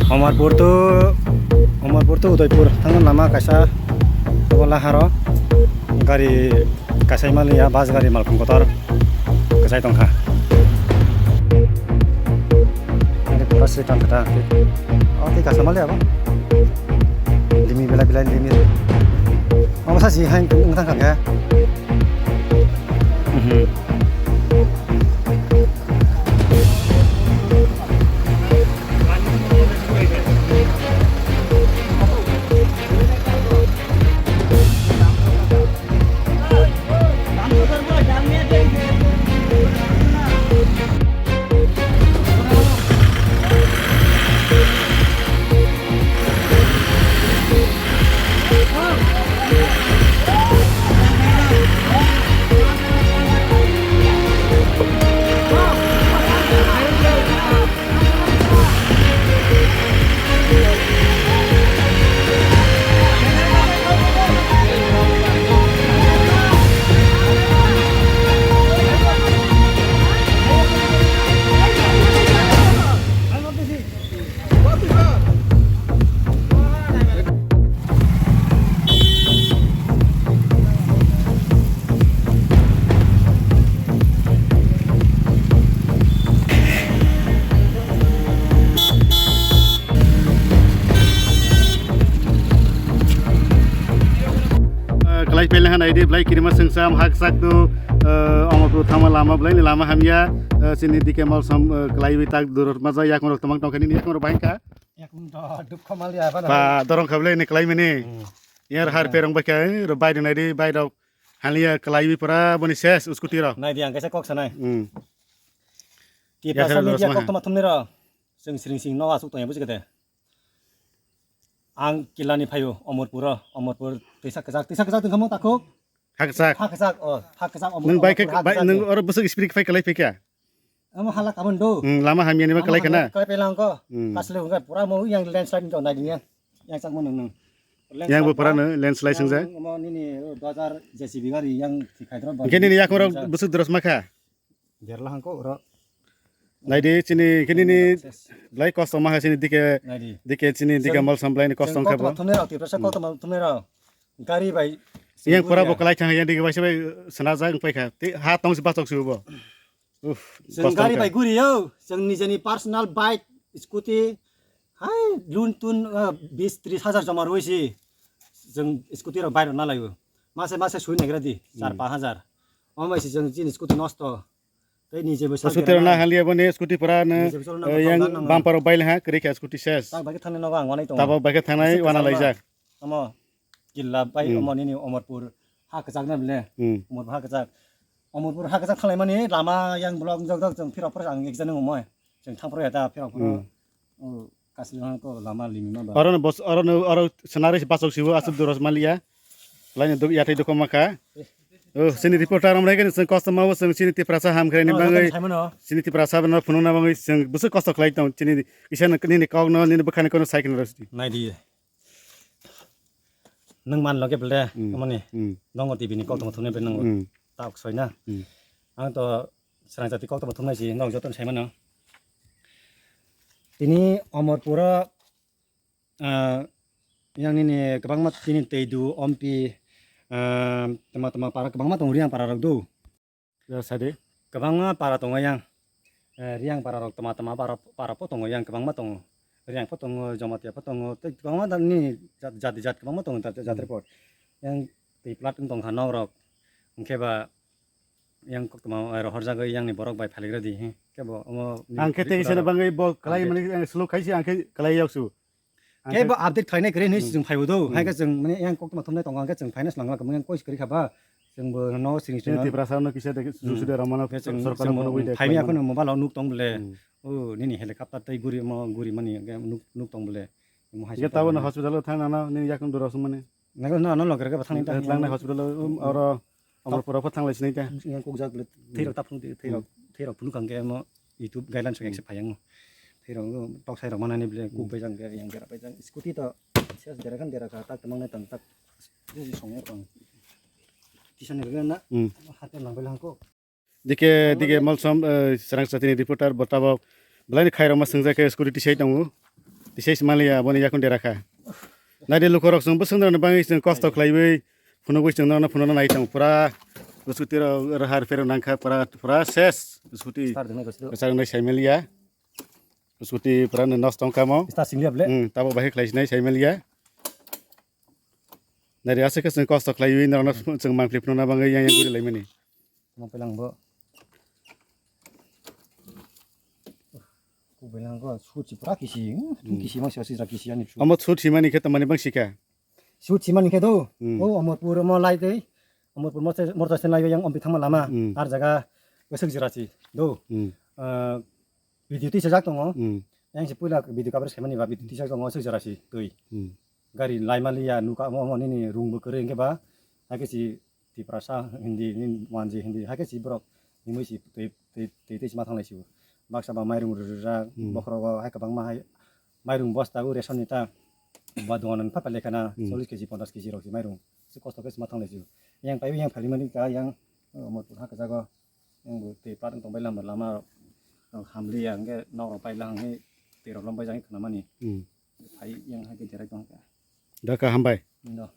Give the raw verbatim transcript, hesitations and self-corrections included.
Amarpur to, Amarpur to Udaipur thangna lama kaisa, obo laharo gari kasai maliya, bus gari malkhung kotor kasai tongkha. Ani pura sri tongkha ta. Oh, tei kasa maliya bo. Limi belai belai limi. Omo sa si hai wng thangkha khe. Mhm. Kalai pele han aidi belai kirima sengsa hak sak tu, Amarpur thangma lama belai ni lama hamya, chini D K Mall sam kalai wi tak durot maja yakung rok tamang tongkha nini yakung rok bahai kha. Yakung do dukha maliya ba. Ba dorong kha belai ni kalai mani. Hmm. Yar har perong ba kha ro bai rok nai di bai rok haliya kalai wi pura boni ses scooty rok. Nai di ang kaisa kok sanai. Hmm. Ki Yar prasa har media dorosma kok ha. Toma thumni rok. Chwng siring siring no asuk tongya buji kete. Ang kilani phaio Omorpuro, Omorpur tisa kwchak, tisa kwchak tongkha mo takhuk. Hakchak. Hakchak, oh, hakchak Omor-, Nung bai khe Omorpur bai hakchak nung ni. Oro bwswk speed phai kalai phikha. Amo hala kabon do. Hmm, lama hamya ni ba Amo kalai hala khana. Kalai pelang ko. Hmm. Kasle hwnga pura mo yang landslide ni to nai dinya. Yang chak mo nung nung. Yang bo pura no landslide swngjak. Yang mo nini, oh, dozar J C B gari yang thikhai dro. Hwnkhe nini yakung rok bwswk dorosma kha. Gerla hangko oro. Naidi chini kini ni belai kosto ma hai chini D K, naidi. D K chini D K Mall sam belai ni kosto wngkha bo. Thumnai rok, Tiprasa koktoma thumnai rok. Gari bai. Yang pura bo kalai thang yang D K bai se bai sana jak wngpai kha. Ti ha tong si bachok si bo. Uff, chwng kosto gari wngkha. Bai guri yo, chwng nijeni personal bike, scooty, hai lun tun, ah, bis tris hajar joma rwi si. Chwng scooty rok bike rok na laio. Mase mase sui nagra di, char Hmm. Panch hajar. Omo bai si chwng chini scooty nosto. Tei nije bo Scooty rok na haliya bo ni scooty pura no, Nije bo salna eh, yang bumper rok bai le ha, kwrwi kha scooty ses. Tak bai khe thangnai nogo ang wanai tongo. Tabok bai khe thangnai wana laijak. Omo Killa bai Hmm. Omo nini Omorpur ha kwchak na bile. Hmm. Omorpur ha kwchak. Omorpur ha kwchak thanglai mani lama yang block jok jok chwng phirok phirok ang ekjani umoi. Chwng thang phirok ya ta phirok phirok. Hmm. O kasli hang ko lama limi ma ba. Oro no bos, oro no, oro scenario bachok sibo aswk duros maliya. Laini duk yathai dukho makha. O chini reporter amrai gani chwng kosto ma o chwng chini Tiprasa ham khaini Oh, bagwi. Joto ni saimano. Chini Tiprasa no phunukna bagwi chwng bwswk kosto khlai tong chini kisa nini kok no nini bwkhani kono sai khna rwsti. Nai di. Nwng man loge bele, Hmm. Mani. Hmm. Nongo T V ni kok tongma thumnai bele nongo. Hmm. Tak soi na. Hmm. Ang to srang jati kok tongma thumnai si, nongo joto ni saimano. Tini Omorpuro, ah, yang nini kwbangma tini Teidu, Ompi, ah, tama tama para kwbangma tongo, Riang para rok do. Ya, sadi. Kwbangma para tongo yang. Eh, Riang para rok tama tama para, para po tongo yang, kwbangma tongo. Riang po tongo, Jomatia po tongo, tei kwbangma da nini jat, jat, jat kwbangma tongo, jat, jat Hmm. report. Yang tei plat wng tongkha nok rok. Hwnkhe ba yang koktwma, eh, rohorjagwi yang ni borok bai phaligra di, he. Khe bo omo ni Ang khe tei report sene rok bangwi bo kalai update. Mani, eh, slow khaisi ang khe kalai yok su. Ang Khe khe bo update khlainai kwrwi hinwi Hmm. chwng phaibo do. Hmm. Hai khe chwng mane yang koktwma thumnai tongo, ang khe chwng phaina swlangma kwmwi yang kois kwrwi kha ba. Chwng bo no sring Chini sring Tiprasa no kisa de Hmm. susu de ramano Khe chwng, sorkar chwng no bo nugwi de phaini khlaimano. Akheno mobile o nuk tong bole. Hmm. O nini helicopter tei guri mo guri mani hwnkhe nuk, nuk tong bole. Mo hai Hwnkhe se tabuk no tong hospital o thang nana nini yakung dura sung mani. Nang no, no, no, logre ba thangni ta. Tlangnai hospital o, um, oro Omorpura pho thanglai sinai ta. Yang kok jak le, thei rok ta phung di, thei rok, Hmm. Thei rok phunuk ang ke mo YouTube guidelines rok Hmm. accept phai yang. Thei rok tok sai rok manani bile kuk Hmm. bai jang ke yang dera bai jang. Scooty to ses dera kan dera ka tak tamang nai tang tak. Ni song ya tang. Kisa ni rega na. Hmm. Hat lang bai lang ko. D K, D K Malsom, eh, Srang Satini reporter, bo tabok belai ni khairokma swngjak khe scooty tisai tongo. Ses maliya boni yakun dera kha. Nadi lukorok chwng bwswk norokni bagwi chwng kosto khlaiwi phunugwi chwng norokno phunukna nai tongo pura. Bwswk tiro rohor phero nangkha pura, pura ses. Bwswk twi Start dengna goslo. Kwchang nai sai maliya. Bwswk twi pura no nosto wngkha mo. Start singliya ble. Hmm, tabo bahai khlai sinai sai maliya. Nadi aswk khe chwng kosto khlaiwi norokno chwng mangpili phunukna bagwi yang yang guri laimani. Mo pelang bo. Ku pelang ko suchi pura kisi, hmm, kisi mo sisi ra kisi ani su. Omo suchi mani khe tamani bang sika. Suchi mani khe do. Hmm. O Omorpur mo lai tei. Omorpur mo se, mo se lai yang ompi thangma lama. Hmm. Ar jaga besek jira si. Do. Hmm. Eh, video twi sajak tongo. Hmm. Yang se puila video cover semani ba video twi sajak tongo sek jira si twi. Hmm. Gari laimaliya nuka omo omo nini rung bo kwrwi hwnkhe ba hakhe si Tiprasa Hindi, nini wanji Hindi, hakhe si borok himwi si twi, twi, twi, twi si ma thanglai sio. Baksa ba mairung rwrwjak, hmm, bokhorogo hai kwbangma hai mairung bosta o ration ni ta ba dogan ni pha pha lekhana, hmm, chollish kg, ponchash kg rok si mairung. Si kosto khe si ma thanglai sio. Yang paiwi yang phalimani ka yang, oh, mo ha kwchago. Yang bo twi plat wng tongbai lama, lama rok hamliya hwnkhe nok rok paila hwnkhe twi rok lom bai jagwi khnamani. Hmm. Phai yang hai khe jerai tong kha. Daka hambai. Indo.